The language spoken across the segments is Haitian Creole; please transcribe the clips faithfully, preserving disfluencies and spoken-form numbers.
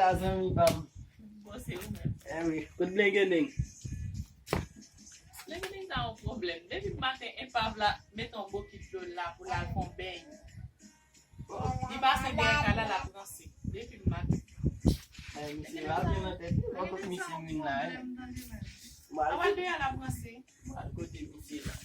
Sa zanmi pa m. Bon, se ou menm. Eh wi. Kote Blengendeng? Blengendeng sa yon pwoblèm. Depi maten, epav la mete yon bokit dlo la pou l al fè yon beny. Li pase dèyè kay la, l ap ranse. Depi maten. Eh, misye va vin nan tèt li. Mwen kot misye vin la, eh. Mwen al kote, dèyè l ap ranse. Mwen al kote misye la.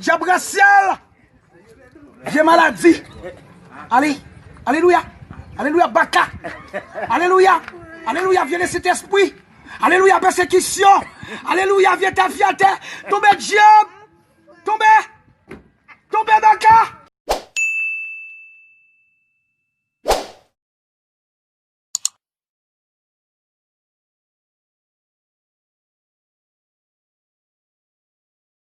Djab rasyal! Vye maladi! Ale! Alelouya! Alelouya, baka! Alelouya! Alelouya, vye lesentespri! Alelouya, pèsekisyon! Alelouya, vye tafyatè! Tonbe djab!